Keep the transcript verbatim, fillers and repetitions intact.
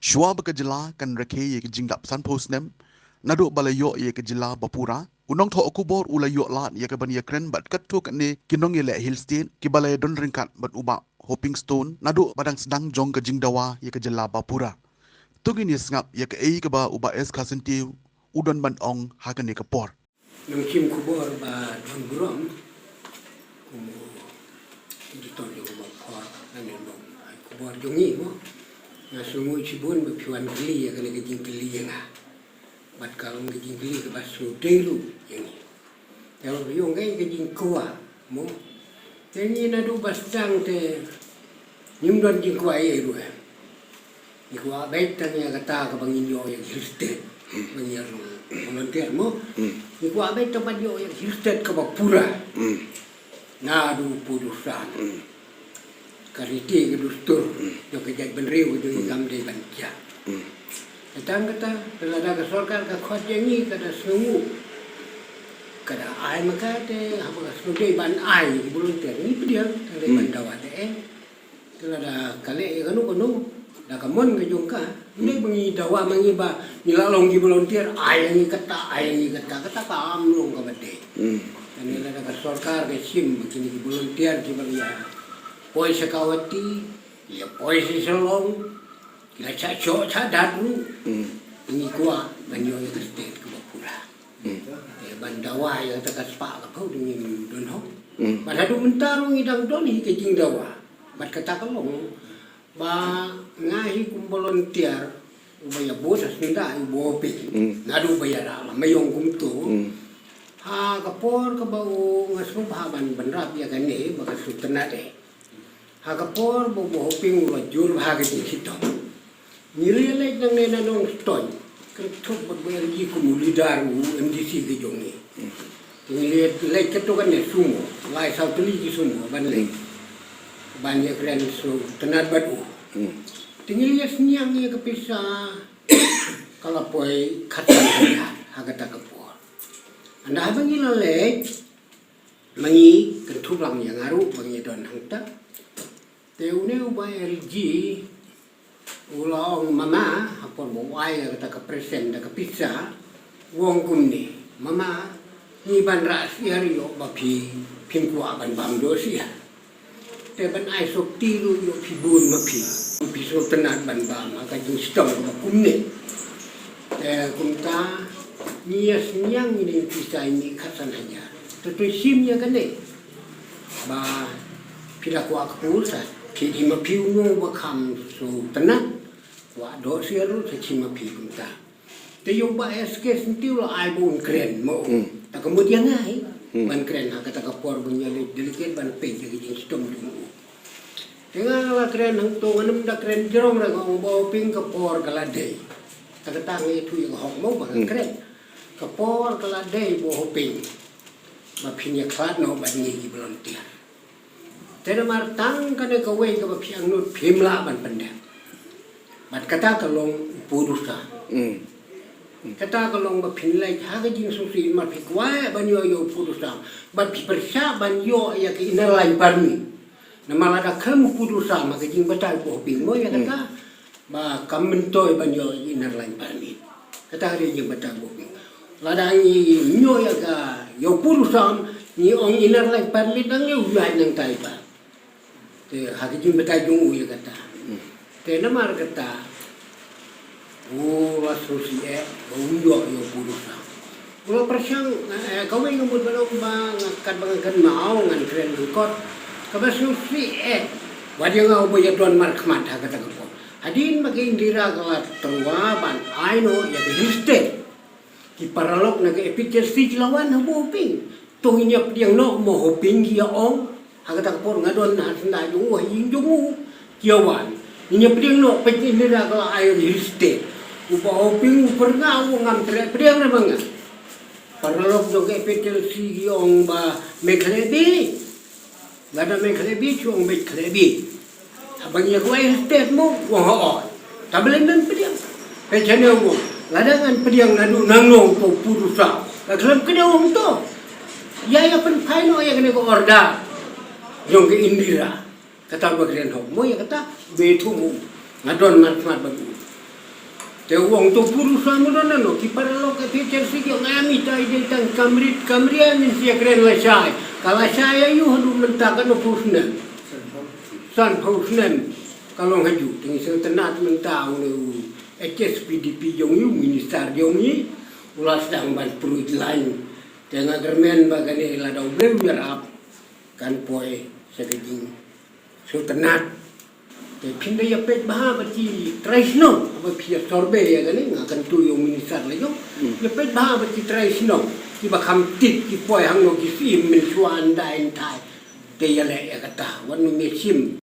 Shuwa ba ka jylla kan rakhe ïa ka jingdap sanphew snem naduh ba la ïoh ïa ka jylla bapura, u nongthoh khubor u la ïoh lad ïa ka ban ïakren bad katto katne ki nongïaleh Hill State kiba la ïadon ryngkat bad u Bah Hoping Stone naduh ba dang sdang jong ka jingdawa ïa ka jylla bapura. To ngin ïa sngap ïa kaei kaba u Bah S Kharsyntiew u don ban ong ha kane ka por. Nongshim khubor ba don burom, kum u editor jong ka khubor, lane nong ai khubor jong ngi mo. Nga sngewnguh shibun ba phi wan kylli ïa kane ka jingkylli ïa nga. Bad ka long ka jingkylli kaba sngewdei ruh ïa ngi. Te ba phi ong ka jingkwah mo. Te ngi naduh ba sdang te ngim don jingkwah ei ei ruh em. Ngi kwah beit tang ïa kata kaba ngin ïoh ïa ka Hill State. Ba ngi ïa long volunteer mo. Hmm. Ngi kwah beit tang ban ïoh ïa ka Hill State kaba pura. Hmm. Naduh u Pud u Sam. Hmm. Ka riti ka dustur. Hmm. Jong ka jaitbynriew ka jong ngi, hmm, kam dei ban jia. Hmm. Tang kata, lada ka sorkar ka khot ïa ngi, ka da sngewnguh, ka da ai ma ka, te haba ka sngewdei ban ai volunteer, ngi pdiang, tang dei ban, hmm, dawa te eh. Te lada ka leh ïa kano kano da ka mon ka jong ka, ym dei ba ngi dawa ma ngi ba ngi la long ki volunteer, ai ïa ngi kata, ai ïa ngi kata, kata kam long kaba dei. Hmm. Te lada ka sorkar ka shim ba kine ki volunteer kiba la ïa poi sha Guwahati, ïa poi sha Shillong, ki la shah shoh shah dat ruh, hmm, ngi kwah ban ïoh ïa ka state kaba pura. Hmm. Eh, ban dawa ïa kata ka spah ka phew dang ngim don hok. Hmm. Bad haduh mynta ruh ngi dang don hi ka jingdawa. Bad kata ka long ba nga hi kum volunteer uba ïa bud ha syndah ïa u Bah Hoping. Hmm. Naduh ba ïa rah la Maiong kumto. Hmm. Ha ka por kaba u nga sngewbha ban bynrap ïa kane ba ka sngewtynnat eh. Ha ka por ba u Bah Hoping u la jur bha ka jingshitom, ngi la leit nangne na Nongstoiñ, kynthup bad u Bah L G kum u leader u M D C ka jong ngi. Te ngi la leit katto katne sumo, lai saw tylli ki sumo ban leit, ban ïakren sngewtynnat bad u. Hmm. Te ngi la ïasniang ïa ka pisa, ka la poi khatsan hajar ha kata ka por. Ynda haba ngi la leit, ma ngi, kynthup lang ïa nga ruh ba ngi don hangta. Te une u Bah L G u la ong, mama, ha por ba u ai ïa kata ka present da ka pisa, u ong kumne, mama, ngi ban rah syiar ïoh ba phi, phin kwah ban bam doh syiar. Te ban ai sopti ruh ïoh phi bun ma phi. Phi sngewtynnat ban bam ha ka jingshitom kaba kumne. Te kumta ngi ïasniang ïa kine ki pisa, ïa kine khatsan hajar. Te to shim ïa kane. Ba phi la kwah kpur sa, phi dei ma phi uno ba kham sngewtynnat, kwah doh syiar ruh sa shim ma phi kumta. Te ïa u Bah S K Syntiew la ai ba un kren mo. Hmm. Ta ka mut ïa nga hi. Hmm. Ban kren ha kata ka por ba ngi ïa leit delegate ban peit ïa ka jingshitom jong u. Te nga la kren hangto, ngam da kren jrong re, nga ong Bah Hoping, ka por ka la dei. Ta kata nga ïathuh ïa ka hok mo ba nga, hmm, kren. Ka por ka la dei Bah Hoping ba phin ïakhlad noh bad ngi ki volunteer. Te namar tang kane kawei kaba phi angnud phim lah ban pyndep. Bad kata ka long u Pud u Sam. Mm. Kata ka long ba phin leit ha ka jingsngewsih, namar phi kwah ban ïoh ïa u Pud u Sam. Bad phi pyrshah ban ïoh ïa ka Inner Line Permit. Namar lada khlem u Pud u Sam ha ka jingbatai u Bah Hoping mo ïa kata. Mm. Ba kam myntoi ban ïoh Inner Line Permit. Kata ka dei jingbatai u Bah Hoping. Lada ngi ïoh ïa ka, ïa u Pud u Sam, ngi ong Inner Line Permit, nang ïa u ïaid nangtai pat. Te ha ka jingbatai jong u ïa kata. Hmm. Te namar kata u la sngewsih eh ba u ïoh ïa u Pud u Sam. U la pyrshang, eh, kawei nga mut ban ong ba nga, katba nga kynmaw, ngan kren lyngkot. Kaba sngewsih eh, wat ïa nga uba ïa don markhmat ha kata ka por. Hadien ba ka Indira ka la tyrwa ban ai noh ïa ka Hill State, ki paralok na ka A P H L C ki la wan ha u Bah Hoping. To ngin ïa pdiang noh, u Bah Hoping ki ïa ong. Ha kata ka por nga don ha syndah jong u, ha ïing jong u ki ïa wan. Ngin ïa pdiang noh, peit, Indira ka la ai ïa ka Hill State. U Bah Hoping u pyrngah, u ong ngam treh pdiang re ma nga. Paralok jong ka A P H L C ki ong ba me khleh beit. Lada me khleh beit, shu ong beit khleh beit. Haba ngi ïa kwah Hill State mo, u ong hooid. Tang balei mem pdiang? Peit shane u ong, lada ngan pdiang naduh nangno to u Pud u Sam, ka khlem kdew hangto. Ïa, ïa pynphai noh ïa kane ka order jong ka Indira. Kata ba kren hok mo ïa kata, ba ïathuh mo. Nga don markhmat bad u. Te u ong to pur u sa mo don no ki paralok ka P H R C ki ong ami tai dei tang kamrit kamria min sia kren lashai. Ka lashai ayu haduh mynta ka no pur snem. San pur snem ka long haju. Te ngi sngewtynnat mynta u ne u H S P D P jong u minister jong ngi u la sdang ban pruit line. Te nga kyrmen ba kane lada u briew u ïarap kan poi sha ka jing sngewtynnat. Te phin da ïa peit bha ba ki trai shnong ba phi ïa survey ïa kane nga kyntu ïa u minister la jong. Ïa peit bha ba ki trai shnong kiba kham tip ki poi hangno ki sim mynshuwa ndai ndai. Te ïa leh ïa kata wan u me sim.